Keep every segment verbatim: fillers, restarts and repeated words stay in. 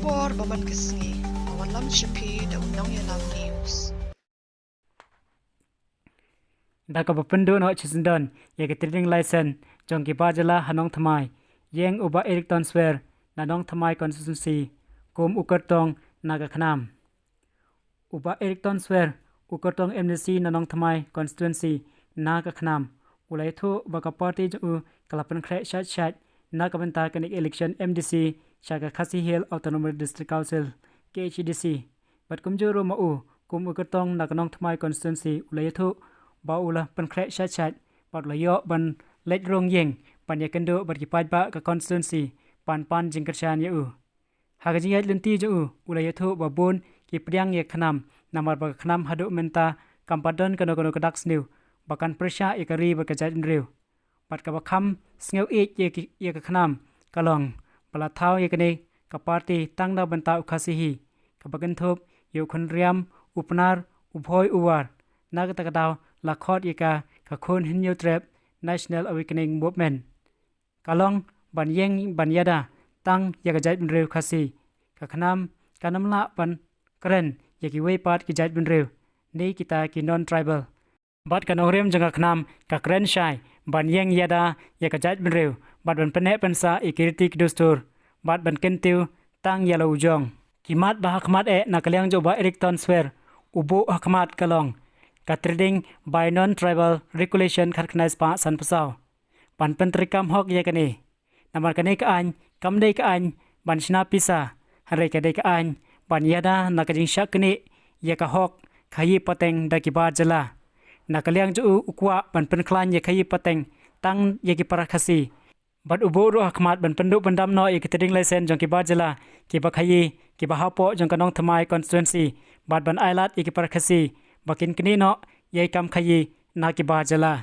Por ba man ka sngi, ka wan lam sha phi da u Nongïalam News. Da kaba pynduh noh shisyndon ïa ka trading license jong ki bar jylla ha Nongthymmai, ïeng u Bah Eric Tonswer na Nongthymmai constituency kum u kyrtong na ka KHNAM. U Bah Eric Tonswer, u kyrtong M D C na Nongthymmai constituency na ka KHNAM, u la ïathuh ba ka party jong u ka la pynkhreh shait shait na ka bynta kane ka election M D C sha ka Khasi Hills Autonomous District Council, K H A D C. Bad kumjuh ruh ma u, kum u kyrtong na ka Nongthymmai constituency, u la ïathuh ba u la pynkhreh shait shait bad u la ïoh ban leit rung ïing ban ïakynduh bad ki paidbah ka constituency ban pan jingkyrshan ïa u. Ha ka jingïaid lynti jong u, u la ïathuh ba bun ki pdiang ïa ka KHNAM, namar ba ka KHNAM haduh mynta kam pat don kano kano ka dak sniew ba kan pyrshah ïa ka ri bad ka jaitbynriew. Bad kaba kham sngew ïeit ïa ki, ïa ka KHNAM ka long ba la thaw ïa kane ka party tang na bynta u Khasi hi, kaba kynthup ïa u Khunriam, u Pnar, u Bhoi, u War. Na kata ka daw la khot ïa ka ka Khun Hynñiewtrep, National Awakening Movement. Ka long ban ïeng ban ïada tang ïa ka jaitbynriew Khasi. Ka KHNAM kan ym lah ban kren ïa kiwei pat ki jaitbynriew ne kita ki non-tribal. Bad ka nongrim jong ka KHNAM ka kren shai ban ïeng ïada ïa ka jaitbynriew bad ban pynneh pynsah ïa ki riti ki dustur bad ban kyntiew tang ïa la u jong. Ki mat ba ha khmat eh na ka liang jong u Bah Eric Tonswer u buh ha khmat ka long ka Trading by Non-Tribal Regulation khatkhyndai spah sanphew saw. Ban pyntreikam hok ïa kane. Namar kane ka aiñ kam dei ka aiñ ban shna pisa, hynrei ka dei ka aiñ ban ïada na ka jingshah knieh ïa ka hok khaïi pateng da ki bar jylla. Na ka liang jong u u kwah ban pynkhlaiñ ïa khaïi pateng tang ïa ki para Khasi. Bad u buh ruh ha khmat ban pynduh pyndam noh ïa ki trading license jong ki bar jylla kiba khaïi, kiba hapoh jong ka Nongthymmai constituency, bad ban ailad ïa ki para Khasi ba kin knieh noh ïa i kam khaïi na ki bar jylla.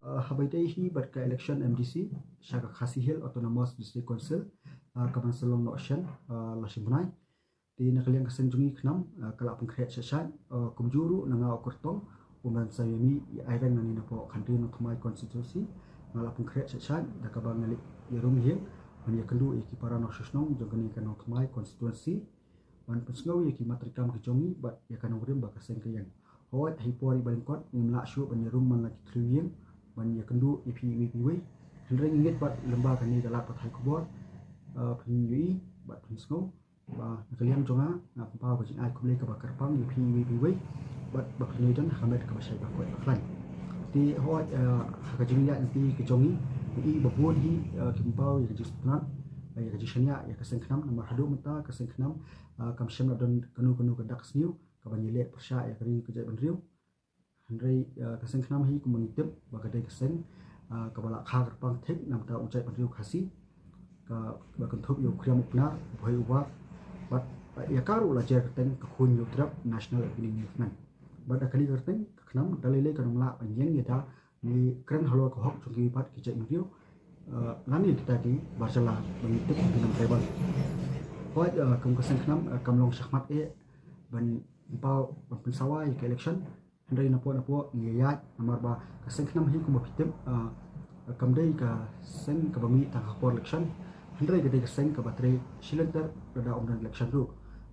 Uh, haba ïadei hi bad ka election M D C sha ka Khasi Hills Autonomous District Council, uh, ka ban sa long noh shen, uh, la shi bnai. Te na ka liang ka seng jong ngi KHNAM, uh, ka la pynkhreh shait shait, uh, kumjuh ruh na nga u kyrtong u Mensah Yami, ïa ai reng na ngi napoh khanti Nongthymmai constituency, nga la pynkhreh shait shait da kaba nga leit ïa rung ïing ban ïakynduh ïa ki para nongshong shnong jong kane ka Nongthymmai constituency. Ban pynsngew ïa ki mat treikam ki jong ngi bad ïa ka nongrim ba ka seng ka ïeng. Hooid, ha i por iba lyngkot ngim lah shuh ban ïarung man la ki thliew ïing ban ïakynduh ïa phi iwei pa iwei. Hynrei ngi ngeit bad lyngba kane ka lad pathai khubor, uh, phin ïohi bad phin sngew ba na ka liang jong nga nga pynpaw ka jingai khublei kaba kyrpang ïa phi iwei pa iwei bad ba phin ïadon ha ka met kaba shait ba koit ba khlaiñ. Te hooid, uh, ha ka jingïaid lynti ka jong ngi, ngi i ba bun hi, uh, ki pynpaw ïa ka jingsngewtynnat, uh, ïa ka jingshaniah ïa ka seng KHNAM, namar haduh mynta ka seng KHNAM, ah, kam shym la don kano kano ka dak sniew kaban ïaleh pyrshah ïa ka ri ka jaitbynriew. Hynrei, ah, ka seng KHNAM hi kumba ngi tip ba ka dei ka seng, ah, kaba la kha kyrpang thik na bynta u jaitbynriew Khasi, kaba kynthup ïa u Khriam u Pnar, u Bhoi u War, bad, ah, ïa ka ruh la jer kyrteng ka Khun Hynñiewtrep National Awakening Movement. Bad da kane ka kyrteng ka KHNAM da lei lei kan ym lah ban ïeng ïada, ngi kren halor ka hok jong kiwei pat ki jaitbynriew, eh, lane kita ki bar jylla ba ngi tip ki non-tribal. Hooid, eh, kum ka seng KHNAM, eh, kam long shakhmat eh ban pynpaw, ban pynsawa ïa ka election. Hynrei napoh napoh ngi ïaid namar ba ka seng KHNAM hi kumba phi tip, eh, kam dei ka seng kaba mih tang ha por election. Hynrei ka dei ka seng kaba trei shilynter lada ym don election ruh.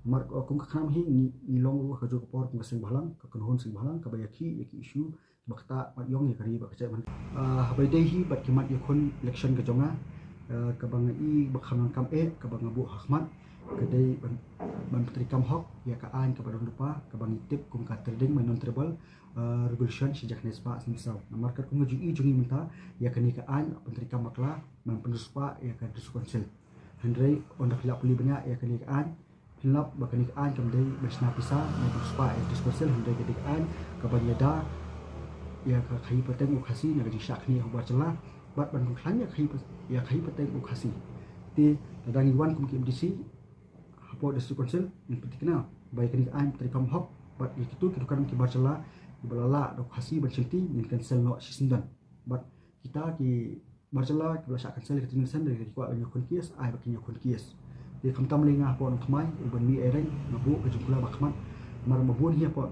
Namar, eh, kum ka KHNAM hi ngi, ngi long ruh ha kajuh ka por kum ka seng bhalang, ka kynhun seng bhalang kaba ïakhih ïa ki issue ba ktah bad ïong ïa ka ri bad ka jaitbynriew. Ah, haba ïadei hi bad ki mat ïakhun election ka jong nga, ah, kaba nga i ba kham donkam eh, kaba nga buh ha khmat, ka dei ban, ban pyntreikam hok ïa ka aiñ kaba don lypa, kaba ngi tip kum ka Trading by Non-Tribal, ah, Regulation shi hajar khyndai spah san phew saw. Namar katkum ka jingïohi jong ngi mynta ïa kane ka aiñ pyntreikam bakla ban pynriewspah ïa ka District Council. Hynrei ynda phi lah pule bniah ïa kane ka aiñ, phin lap ba kane ka aiñ kam dei ban shna pisa, ban pynriewspah ïa ka District Council, hynrei ka dei ka aiñ kaban ïada ïa ka khaïi pateng u Khasi na ka jingshah knieh ha u bar jylla bad ban pynkhlaiñ ïa ka khaïi pa-, ïa ka khaïi pateng u Khasi. Te lada ngi wan kum ki M D C hapoh District Council, ngin pynthikna ba ïa kane ka aiñ pyntreikam hok bad ïa kito ki dukan ki bar jylla kiba la lah da u Khasi ban shim ti ngin cancel noh shisyndon. Bad kita ki bar jylla kiba la shah cancel ïa ka trading license, ki kwah ban ïakhun case, ai ba kin ïakhun case. Te khamtam lei nga hapoh Nongthymmai, u ban mih ai reng, nga buh ka jingkular ba khmat. Namar ba bun hi hapoh,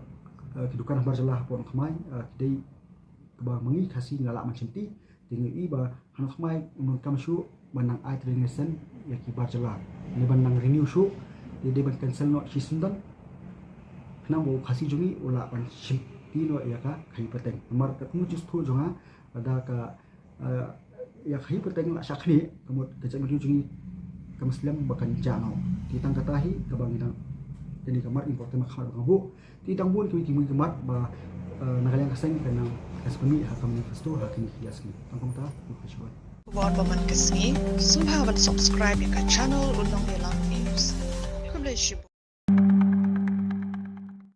eh, ki dukan bar jylla hapoh Nongthymmai, eh, ki dei kiba ma ngi Khasi ngi la lah ban shim ti. Te ngi i ba ha Nongthymmai ym donkam shuh ban nang ai trading license ïa ki bar jylla. Dei ban nang renew shuh, dei ban cancel noh shi snem. Khnang ba u Khasi jong ngi u lah ban shim ti noh ïa ka khaïi pateng. Namar ka kyntu jong nga, lada ka, eh, ïa khaïi pateng la shah khnieh, ka mut ka jaitbynriew jong ngi kam slem ba kan jah noh. Te tang kata hi kaba ngi dang, kane ka mat important ba khmat ba nga buh. Te tang bun ki ki mut ki mat ba, eh, na ka liang ka seng kan nang, kan sa pynmih ha ka manifesto ha kine ki ïa sngi. Tang kumta, khublei shibun. Khubor ba man ka sngi, sngewbha ban subscribe ïa ka channel U Nongïalam News. Khublei shibun.